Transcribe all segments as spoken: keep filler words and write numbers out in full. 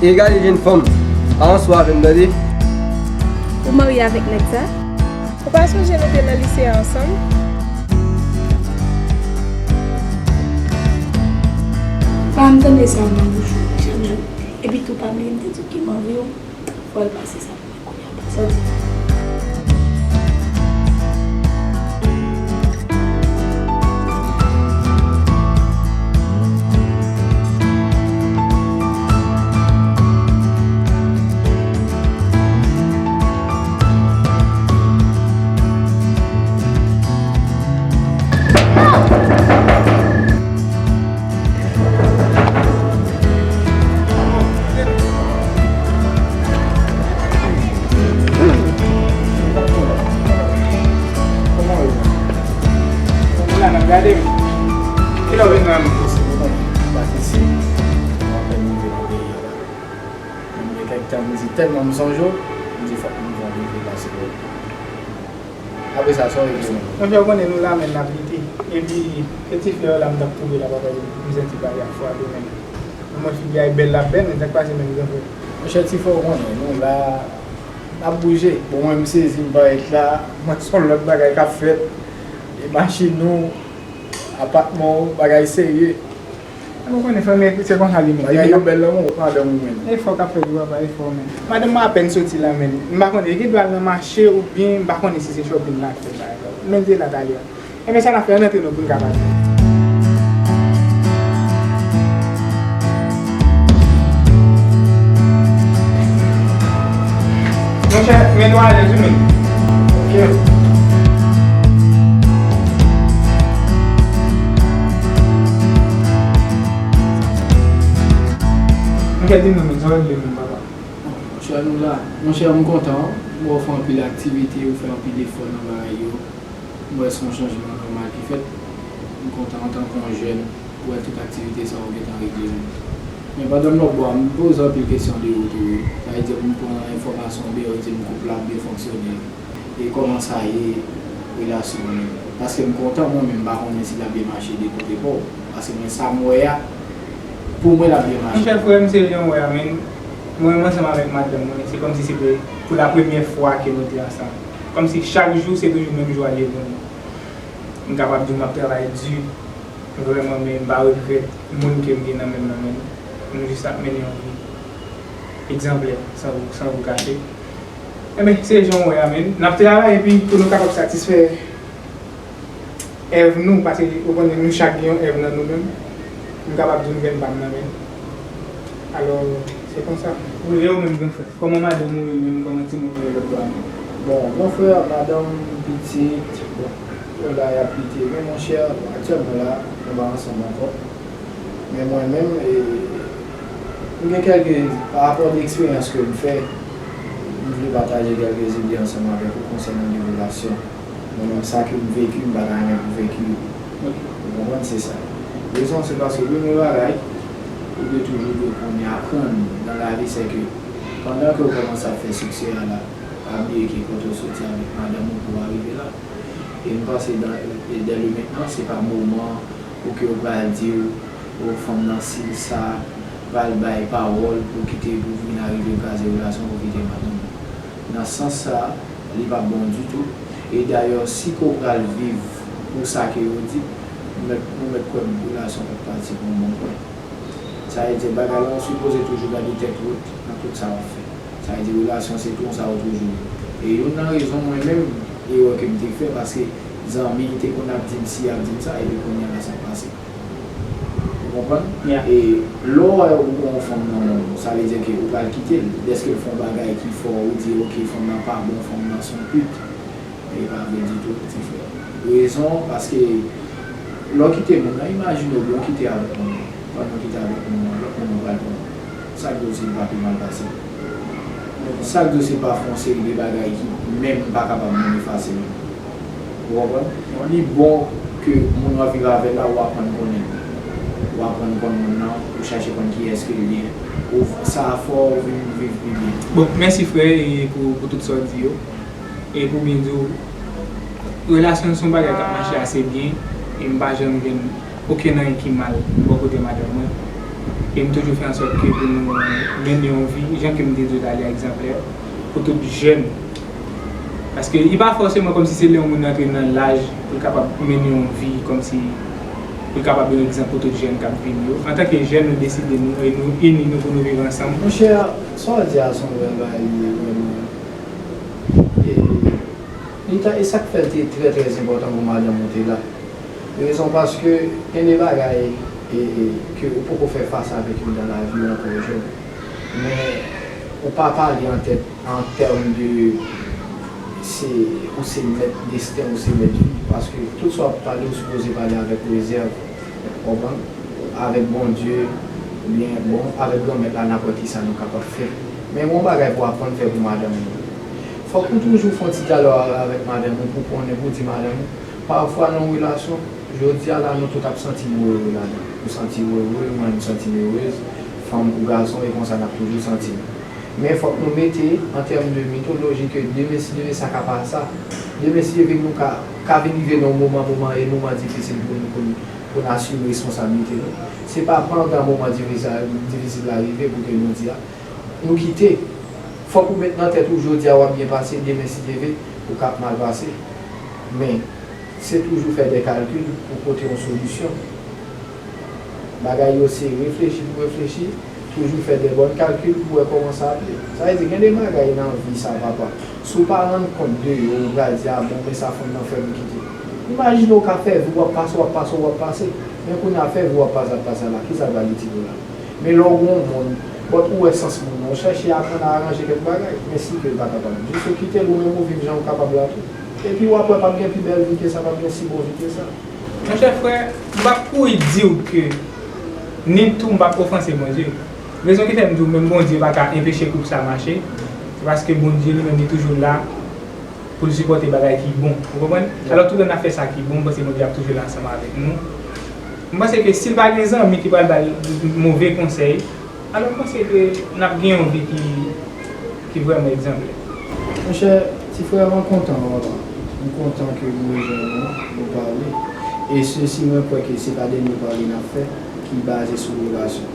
E gade jenn fanm, pa ansou avè m tande. Ou marye avèk nèg sa? Ou pa sonje nou te nan lise a ansanm? Pa m tande sa nan bouch ou chak jou. Epi tou pa bliye m te di w ke m anvi w. Fò l pase sa pou mwen kounye a. Pase w di. Kòman w ye? Mwen la, n ap gade m. Kilè w vin wè m? Pase si, mwen apèn rive nan peyi a la. Mwen gen kèk tan, m di tèlman m sonje w, m di fòk m vin rive pase w. Apre sa, sa w regle menm? Monchè, ou konnen nou la menm n ap lite. Epi, se ti frè w la m t ap kouri la, papa, m santi bagay ap frape menm. Mwen, figi a bèl, l ap bèl, men sa k pase menm, granfrè? Monchè, ti frè, ou konnen, nou la, n ap bouje. Bon, mwen, m sezi, m parèt la, mwen, se yon lòt bagay k ap fèt. E machin ou, apatman w, bagay serye. Ou konnen fanmi se konsa li menm. Bagay yo bèl nan men w, madanm ou menm. Efò k ap fèt wi papa, efò menm. Madanm mwen apèn soti la menm. M pa konnen, li gen dwa al nan mache oubyen m pa konnen si se shopping l al fè bagay sa yo. Men l te la talè a. Enben sa n ap fè, ann antre non pou n ka pale. Monchè, men nou alèz wi menm. Ok. Monchè, di m non men, sa w regle menm papa? Monchè, nou la. Monchè, m kontan. M wè w fè anpil aktivite, ou fè anpil efò nan bagay yo. M wè se yon chanjman nòmal ki fèt. M kontan antanke yon jèn, pou wè tout aktivite sa yo gentan regle menm. Men pandan m lòtbò a, m poze anpil kesyon de ou tou wi. Sa vle di m pran enfòmasyon deyò, di m koup la ap byen fonksyone. E kòman sa ye relasyon w menm? Paske m kontan mwen menm, m pa konnen si l ap byen mache de kote pa w. Paske mwen sa m wè a, pou mwen l ap byen mache. Monchè, frè m, se jan w wè a menm. Mwen menm ansanm avèk madanm mwen, se kòmsi se te pou la premyè fwa ke nou te ansanm. Kòmsi chak jou se toujou menm jou a l ye pou nou. M kapab di w m ap travay di, vrèman, men m pa regrèt moun ke m gen nan men m nan menm. Nou jis ap mennen yon vi egzanplè, san, san vou kache. Enben, se jan w wè a menm. N ap travay epi pou nou kapab satisfè èv nou, paske ou konnen nou chak gen yon èv nan nou menm. M kapab di w m gen pa m nan menm. Alò, se konsa. Wi, e ou menm, granfrè? Kòman madanm ou ye menm? Kòman timoun yo lòtbò a menm? Bon, granfrè, madanm, pitit, bon, yo la, y ap lite. Men monchè, bon, aktyèlman la, nou pa ansanm ankò. Men mwen menm, e, m gen kèlke, pa rapò de eksperyans ke m fè, m vle pataje kèlke zide ansanm avèk ou konsènan de relasyon. Mwen menm, sa ke m veki, m pa ta renmen pou veki yo. Ou konprann? Se sa. Rezon, se paske premye bagay, ou dwe toujou dwe konnen aprann nan lavi, se ke pandan ke w kòmanse ap fè siksè a la, pa bliye ke kote w soti avèk madanm ou pou w arive la. E m panse dan, dè le mentnan, se pa moman pou ke w pral di w, o, fanm nan si l sa, pral bay pawòl pou kite, pou vin arive kraze relasyon, pou kite madanm ou. Nan sans sa, li p ap bon ditou. E dayè, si ke w pral viv pou sa ke yo di, ou mèt, ou mèt kwè relasyon p ap pati pou yon bon pwen. Sa vle di, bagay la, ou sipoze toujou gade tèt wout nan tout sa w ap fè. Sa vle di, relasyon se tou sa ou toujou ye. E youn nan rezon mwen menm, erè ke m te fè, paske zanmi te konn ap di m si, ap di m sa, epi kounye a la sa k pase. Ou konprann? E lè w wè ou gen yon fanm nan men w, sa vle di ke ou pral kite l. Dèske l fè yon bagay ki fè w di, oke, fanm nan pa bon, fanm nan se yon pit. E pa vre ditou, ti frè. Rezon, paske lè w kite moun nan, imajine w, bon, w kite avèk moun nan. Pandan w kite avèk moun nan, lòt moun nan pral pran. Sa k di w si l pa pi mal pase? Sa k di w si l pa fè yon seri de bagay ki menm pa kapab menm efase menm? Ou konprann? Li bon ke moun w ap viv avè l la, ou aprann konnen l. Ou aprann konn moun nan, ou chache konn kiyès ke l ye. Ou, sa fè w vin viv pi byen. Bon, mèsi frè, e pou, pou tout sa w di yo. E pou byen di w, relasyon n se yon bagay k ap mache ase byen, e m pa janm jwenn okenn anyen ki mal bò kote madanm mwen. E m toujou fè an sòt ke pou nou mennen yon vi, jan ke m te di w talè, egzanplè pou tout jèn. Paske li pa fòseman kòmsi se lè yon moun antre nan laj pou l kapab mennen yon vi kòmsi pou l kapab yon egzanp pou tout jèn k ap vini yo. Antanke jèn, nou deside nou e nou ini nou pou nou viv ansanm. Monchè, sa w di a se yon bèl bagay li ye vrèman. E, li ta, e sa k fè l te trè, trè enpòtan pou madanm ou te la. Rezon paske gen de bagay e, e, ke ou poko fè fas avèk yo nan lavi w ankò jèn. Men ou pa pale an tèt, an tèm de se, ou se mèt desten, ou se mèt vi. Paske tout sa w ap pale, ou sipoze pale avèk rezèv. Konprann? Avèk Bondye, oubyen, bon, avèk Granmèt la, n ap wè kisa nou kapab fè. Men yon bagay pou aprann fè pou madanm ou. Fòk ou toujou fè yon ti dyalòg avèk madanm ou pou konnen, pou di madanm ou, pafwa nan yon relasyon, jodi a la, nou tout ap santi nou ere ladan. Ou santi w ere, mwen, m santi m erez, fanm kou gason, e konsa n ap toujou santi nou. Men fòk nou mete, an tèm de mitoloji, ke demen si Dye vle, sa ka pa sa. Demen si Dye vle, nou ka, ka vin rive nan yon moman, moman, e moman difisil pou nou, pou nou, pou n asime responsablite nou. Se pa pandan moman difisil, difisil la rive pou ke nou di a, nou kite. Fòk ou met nan tèt ou, jodi a w ap byen pase, demen si Dye vle, ou ka ap mal pase. Men, se toujou fè de kalkil pou pote yon solisyon. Bagay yo se reflechi pou reflechi, toujou fè de bòn kalkil pou wè kòman sa ap ye. Sa vle di, gen de bagay nan vi sa, papa. Si w pa rann kont de yo, ou pral di, a bon, men sa fanm nan fè m kite. Imajine w ka fè vi w ap pase, w ap pase, w ap pase. Men kounye a fè vi w ap pase, ap pase la, kisa l pral itil ou la? Men lè w gen yon moun, bòt ou wè sans moun nan, w chèche aprann a aranje kèk bagay. Men si ke l pa kapab, jis ou kite l, ou menm ou viv jan w kapab la tou. Epi w ap wè p ap gen pi bèl vi ke sa, p ap gen si bon vi ke sa. Monchè frè, m p ap kouri di w ke ni tou m p ap ofanse Bondye. Rezon ki fè m di w menm Bondye pa ka enpeche koup sa mache, se paske Bondye li menm li toujou la pou l sipòte bagay ki bon. Ou konprann? Alò, toutan n ap fè sa ki bon, m panse Bondye ap toujou la ansanm avèk nou. M panse ke si l pa gen zanmi ki pral ba l move konsèy, alò, m panse ke n ap gen yon vi ki, ki vrèman egzanplè. Monchè, ti frè, mwen kontan, papa. M kontan ke nou rejwenn nou, nou pale. E sesi, mwen kwè ke se pa dènye pale n ap fè ki baze sou relasyon.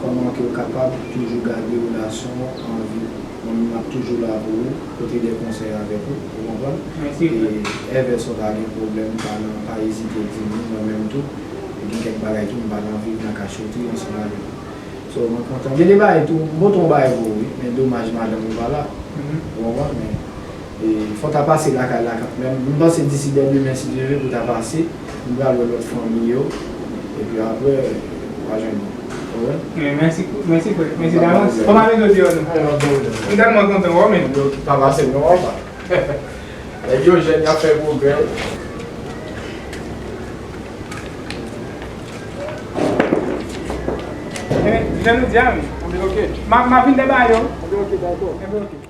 Kòman ke w kapab toujou gade relasyon an an vi? Mwen menm, m ap toujou la pou ou, pote de konsèy avèk ou, ou konprann? Mèsi. E èvè sa w pa gen pwoblèm, pa nan, pa ezite di m, mwen menm tou, gen kèk bagay tou, m pa nan viv nan kachotri ansanm avèk ou. So, mwen kontan. Gen de bagay tou, m pote yon bagay pou ou, wi, men domaj madanm ou pa la. Mhm. Ou konprann? Men, e, fò w ta pase lakay la kanmenm. M panse disi dèmen, si Dye vle, pou w ta pase, m pral wè lòt fanmi yo. Epi apre, w a jwenn mwen. Ou wè? Mèsi, mèsi, frè. Mèsi davans. Kòman avèk yo deyò nou? M tèlman kontan wè w, men. Yo pa pase non, papa. Nèg yo jèn, y ap fè pwogrè. Ebyen, jan nou di a, wi. Anben, oke. M a, m a vin dèba yo. Anben, oke, dakò. Anben, oke.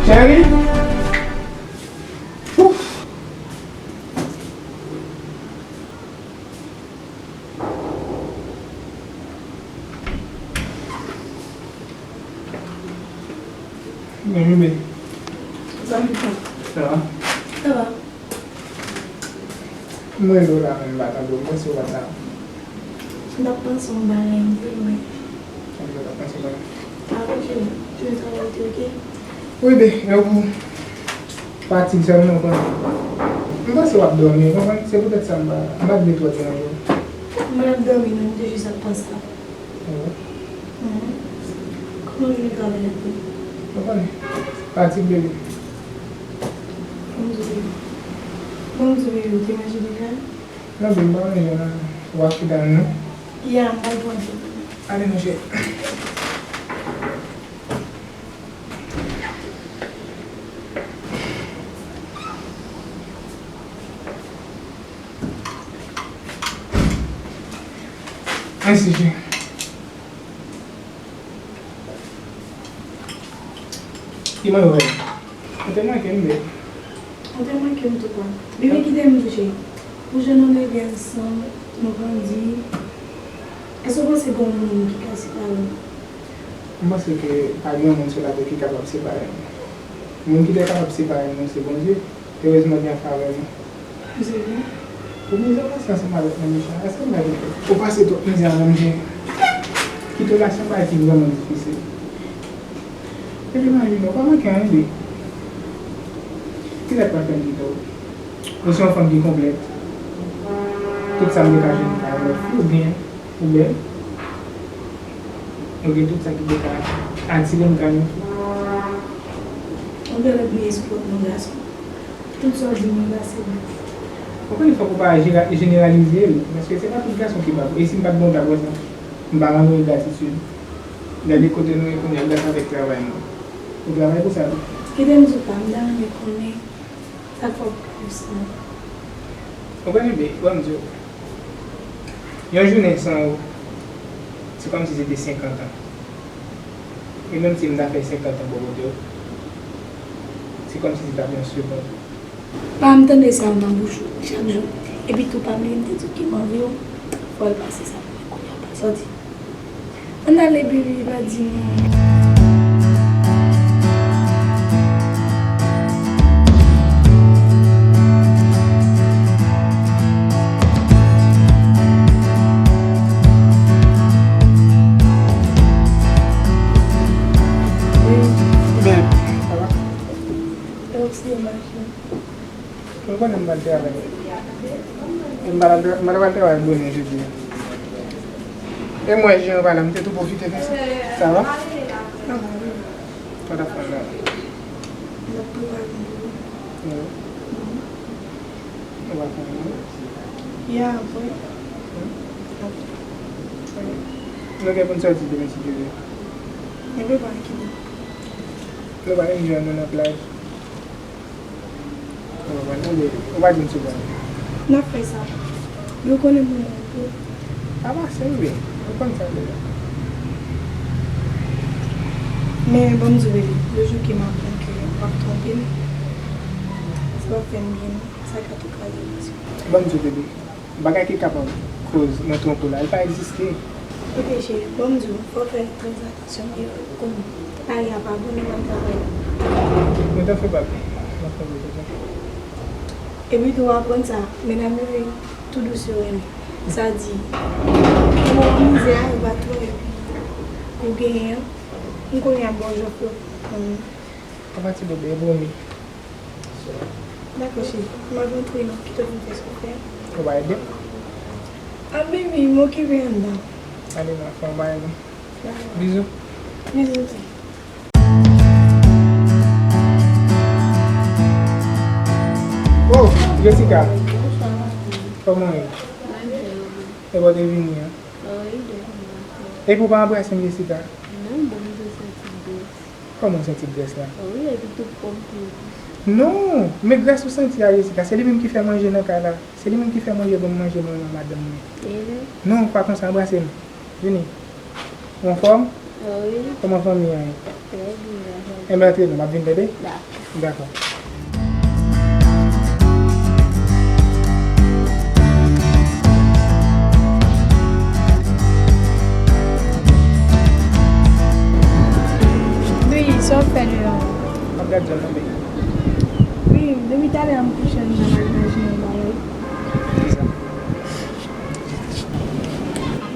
Cheri. Ouf. Mwen menm. Sa ki fè? Sa va? Sa va. Mwen rele w la, men m pa tande w. Mwen si w pa t la. M t ap panse yon bagay, m vle wè. Ann, w t ap panse yon bagay. A, ok, cheri. Jounen travay te ok? Wi, be, e w pou fatig sèlman, w konn. M panse w ap dòmi, w konprann? Se poutèt sa m pa, m pa t vle twò deranje w. Mwen ap dòmi non, m te jis ap panse a. Mhm. Kòman jounen travay la te? Ou konnen. Fatig, bebe. Bon Dye. Bon Dye, ou te manje deja? Non, bebe, m pa manje non. Ou ap kite m non? Ya, m pral pran. Ale, mon cheri. Mèsi, cheri. Ki mwen wè? Ou te manke m, bebe. Ou te manke m tou, pa. Bebe, kite m touche. Pou jan nou leve ansanm, nou grandi. Èske w panse gen yon moun ki ka separe nou? M panse ke pa gen yon moun sou latè ki kapab separe nou. Moun ki te kapab separe nou, se Bondye. Erezman, li an favè nou. Pou mizè w pase ansanm avèk mwen, Micha, èske m pa gen tèt? Ou pase twòp mizè avè m, cheri. Kite w la, se yon bagay ki vrèman difisil. Epi, imajine w, pa manke anyen, bebe. Kilè k pral fè m kite w? Ou se yon fanm ki konplèt. Tout sa m te ka jwenn pa yon lòt fi, ou gen, ou bèl. Ou gen tout sa ki te ka atire m kay yon fi. Ou genlè bliye sou pwòp non gason. Tout sa w di mwen la, se vre. Ou konnen fòk ou pa jera-, jeneralize l, paske se pa tout gason ki bab. E si m pa t gen yon bab konsa, m pa rann ou gratitid. Gade kote nou ye kounye a gras avèk travay nou. Ou travay pou sa tou. Kite m di w pa, m ta renmen konnen sa k fè w plis non. Ou konnen bebe, ban m di w. Yon jounen san ou, se kòmsi se te senkant an. E menm si m ta fè senkant an bò kote w, se kòmsi se t ap yon segonn. Pa m tande sa nan bouch ou chak jou. Epi tou pa bliye m te di w ke m anvi w, fò l pase sa. Kounye a w pa sòti. Ann ale, bebe, pa di non. Wi. Bebe, sa va? Mwen konnen m pral travay. M pral tra-, m pral travay bonè jodi a. E mwen, jan w pale, m te tou pwofite fè sa. Sa va? Sa va, wi. Sa w t ap fè la? M ap prepare pou mwen. Wi. Ou pa fè anyen? Ya, apre. Hmm? Apre. Wi. Nou gen pou n sòti demen si Dye vle. Mwen prepare ki bò? Nou va enjoy nou nan plaj. Ou pa di m sou pwen. N ap fè sa. Yo konnen mwen tou. Pa pase m, bebe. Ou konn sa deja. Men, ban m di w, bebe, le jou ke m aprann ke w ap twonpe m, se p ap fè m byen, non. Sa ka tou kraze relasyon. Ban m di w, bebe. Bagay ki kapab koz mwen twonpe w la, li pa egziste. Ok, cheri, ban m di w, fò w fè trè atansyon e konn lari a pa bon, nou pral travay. Mwen t ap fè bab. Mwen t ap fè bab. Epi tou, w aprann sa, medam yo, tou dous yo renmen. Sa di, ou an mizè a, yo pa twò, epi ou genyen an, m konnen y ap ba w jòf yo. Apati de bebe, pwomi. Dakò, cheri. M ap rantre non, kite w vin fè sa w fè. Ou va ede m? A, baby, m okipe anndan. Ale non, fè yon bagay non. Dakò. Bizou. Bizou tou. Oh, Jessica. Bonswa, ma belle. Kòman w ye? Mwen byen, ou menm? E bò w te vini an? Wi, byen, m vini. Epi w pa anbrase m, Jessica? Non, bon, m te santi grès. Kòman w santi grès la? Wi, epi tou pwòp tou. Non, men grès ou santi a, Jessica, se li menm ki fè manje nan kay la. Se li menm ki fè manje pou m manje mwen menm ak madanm mwen. E vre? Non, pa konsa, anbrase m. Vini. Ou anfòm? Wi. Kòman fanmi an ye? Trè byen, grasas a Dye. Enben, antre non, m ap vin, bebe. Dakò. Dakò. Wi, sa w ap fè deyò a? M ap gad zòn nan, bebe. Wi, depi talè a m kouche anndan, m ap imajine yon bagay. Kisa?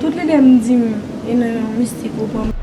Tout lide m di m, e nan yon mistik ou pran m.